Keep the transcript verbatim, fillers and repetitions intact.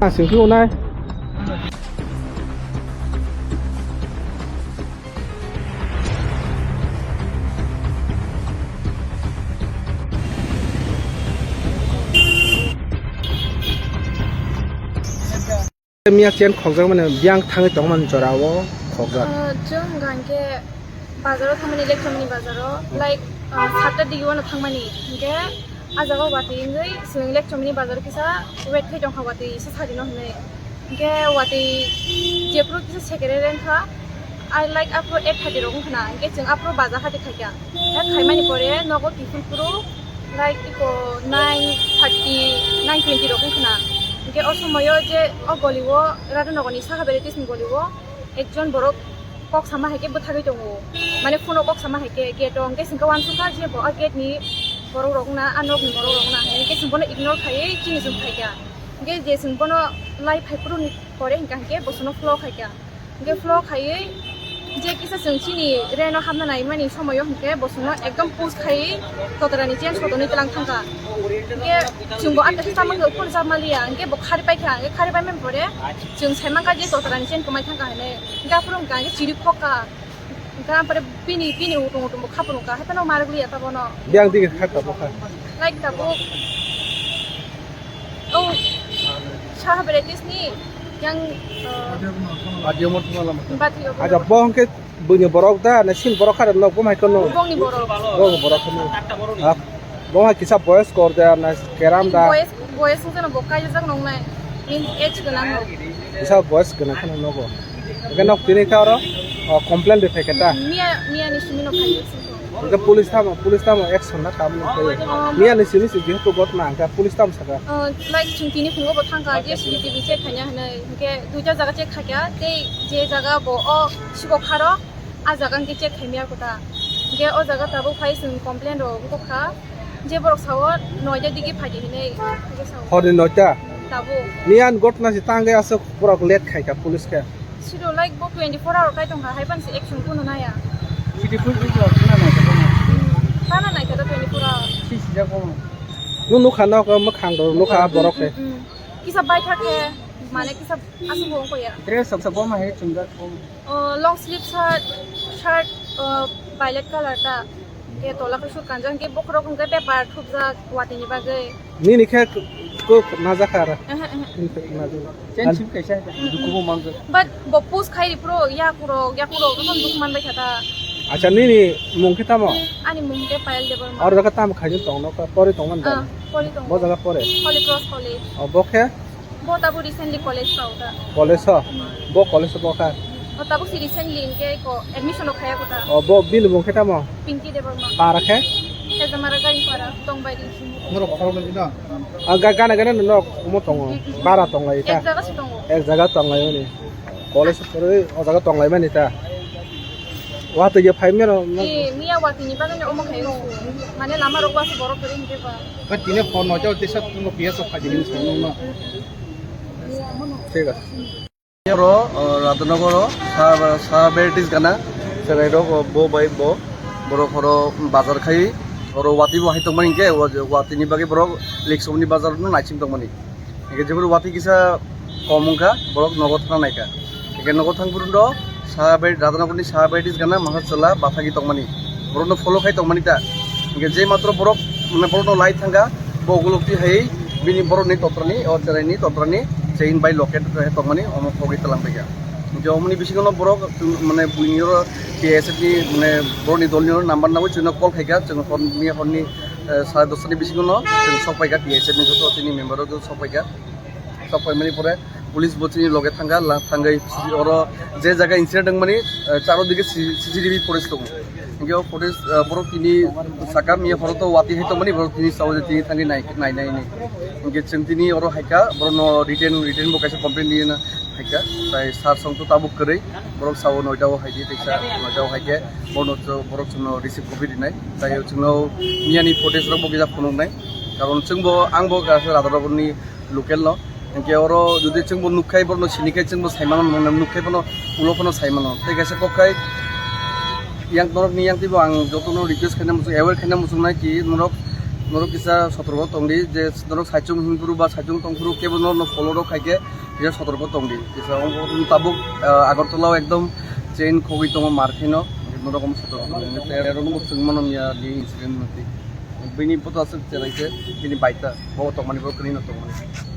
Asing tu nai. Miya chen khokjak mani biyang thangwi tongmani jora o khokjak. Ah, chwng hwnkha hwnkhe bazaro thangmani, Lekchomani bazaro, like, ah, satta digi wano thangmani, hwnkhe ah jaga watwi wngwi chwng Lekchomani bazaro kisa wait khai tongkha watwi se sarino hinwi. Hwnkhe watwi jephuru kisa sekere rengkha, ah, like, aphuru eight thirty rok wngkha na, hwnkhe chwng aphuru baja hati khaikha. Hwnkhe khaimani pore nogo kiphilphuru, like, iko nine thirty, nine twenty rok wngkha na. Hwnkhe o somoyo je o golio, Radhanagorni saka bere tisni golio, ekjon borok kok sama hai khe bwthagwi tongo. Mane phone o kok sama hai khe gate o, hwnkhe chwngkhe uansukha je bo a gate ni borok rok wngna, a nok ni borok rok wngna, hwnkhe chwng bono ignore khaiwi chini chwng phaikha. Hwnkhe je chwng bono lai phaiphuru ni pore hwnkha hwnkhe bo chwngno follow khaikha. Hwnkhe follow khaiwi je kisa chwng chini reno hapna naimani somoyo hwnkhe bo chwngno ekdom push khaiwi totorani chain sodonwi tlang thangkha. Hwnkhe chwngbo amtwi khe chamang khe uphuru chapmaliya, hwnkhe bo khari paikha, hwnkhe khari paimani pore chwng saimankha je totorani chain kwmai thangkha hinwi. Hwnkhe aphuru hwnkha hwnkhe chiri khokha. Hwnkhe ampore bini, bini utung utung bo khapur wngkha, haphano marwk liya ta bono. Biyang digi kha tabuk kha. Like tabuk. Oh, saha varieties ni yang, uh, Bati omo thuma lama. Bati omo. Aja bo hwnkhe buini borok da, na sin borok kha da nok bo hai kono. Bongni borok. Bong borok kono. Ah, bo hai kisa boys kor da, na keram da. Boys, boys wngkha na bo kaijak nongnai. Min age gwnang no. Kisa boys gwnang khana nogo. Hwnkhe nok tini kha oro, oh, complain rwphai khe ta. Miya, miya ni simi no khai. Hwnkhe police tamo, police tamo action na kam no khai. Miya ni simi si jehetu ghotna hwnkhe police tamo saka. Oh, like chwng tini phungo bo thangkha je C C T V check khaina hinwi. Hwnkhe duita jaga check khaikha, tei je jaga bo o sibo kharo, a jaga hwnkhe check khaimya kota. Hwnkhe o jaga tabuk phai chwng complain rok wngkha. Je borok sao noita digi phaidi hinwi, hwnkhe sao. Horni noita? Tabuk. Miyan ghotna si tangwi aswk borok late khaikha police khe. Siro like bo twenty-four hour kai tongkha, hai phano se action kuno naya. Twenty four hour khna nai kha. Khna nai kha twenty-four hour. Si sijak bo. Nung nukha nok mwkhang rok nukha borok khe. Mm, mm, mm. Kisa baithak khe, mane kisa aswk bo wngkha ya. Dress rok sa bo ma hai chumjak bo. Oh, long sleeve shirt, shirt, oh, violet color ta. Ke tola kusur kanjang ke bokhorok hwnkhe paper thupjak watini bagwi. Nini khe ko najakha ara. Ehe, ehe. Nini khe najakha. Chen chim kaisa dukubo manjak. But bo post khai ripro yakurok, yakurok no duk man bai kha ta. Acha nini mung khe tamo? Ani mung khe Payal Debbarma. Aro jaga tamo khai tong no ka pori tong man ta. Ah, pori tong. Bo jaga pore. Holy Cross College. O bo khe? Bo tabuk recently college pao ta. College o? Bo college o bo kha? O tabuk si recently hwnkhe ko admission rok khaya ko ta. O bo bini mung khe tamo? Pinky Debbarma. Para khe? Hezamara Garingpara, Tongbairi. Norok khorok nai na? A ga gana gana no nok omo tongo. Mm, mm, mm. Bara tonglai ta? Ek jaga se tongo. Ek jaga tonglai mani. College o poroi o jaga tonglai mani ta? Watwi je phai mero. Eh, miya watwi ni bagwi omo khai o. Mane lama rok wasu borok kwrwi hwnkhe ba. Ba tini phone no jao tisa tungo P S o phai dini song no. Thik ase. Oro, o, Radhanagar o, sa, sa varieties gana, serai rok, o, bo bai bo, borok oro bazar khai, oro watwi bo hai tongmani hwnkhe, o, watwi ni bagwi borok Lekchomani bazar no naising tongmani. Hingke jeboni watwi kisa kom wngkha, borok nogo thang naikha. Hingke nogo thang phuru no saha bai, Radhanagarni saha bai tis gana mangsa chwla bathagwi tongmani. Borokno follow khai tongmani ta. Hingke je matro borok, mane, borokno lai thangkha, bo ukulukti hai bini borokni totrani, o cheraini totrani chain bai locket tongmani, omo khogwi tlang paikha. Hingke omoni bisingo no borok, mane, buini oro T S F ni, mane, borokni dolni oro number nangwi chwngno call khaikha, chwng hor, miya horni, eh, sare dosta ni bisingo no chwng sok paikha, T S F ni joto chini member rok joto sok paikha. Sok paimani pore police bo chini loge thangkha, la-, thangwi oro je jaga incident wngmani, eh, charo dige C-, C C T V footage tongo. Hingke o footage, eh, borok tini saka miya phoro to watwi hai tongmani, borok tini sao je tini thangwi nai, nai, nai, nai. Hingke chwng tini oro haikha, borokno written, written bo kaisa complaint rina haikha. Tai sar song to tabuk kwrwi, borok sao noita o haidi, tei sa noita o haikhe, borokno cho-, borok chwngno receive copy rinai. Tai chwngno miyani footage rok bo kisa phunuknai. Karon chwngbo, angbo kaisa Radharaboni local no. Hingke oro jodi chwngbo nukkhai, borokno sinikhai, chwngbo saimano, nukkhai bono ulo phano saimano. Tei kaisa kokkhai Yang norok ni yang teibo ang joto no request khaina muchung, aware khaina muchung nai ki norok, norok kisa sotorko tong di je norok saichung himphuru ba saichung tongphuru kebo norok no follow rok khai khe kisa sotorko tong di. Kisa tabuk, ah, Agartala o ekdom chain khogwi tongo mar khe no, norok sotorko tong di. Tei ero no chwng mano miya ni incident no tei bini photo aswk chelai khe bini baita bo tongmani bo kwrwi no tongmani.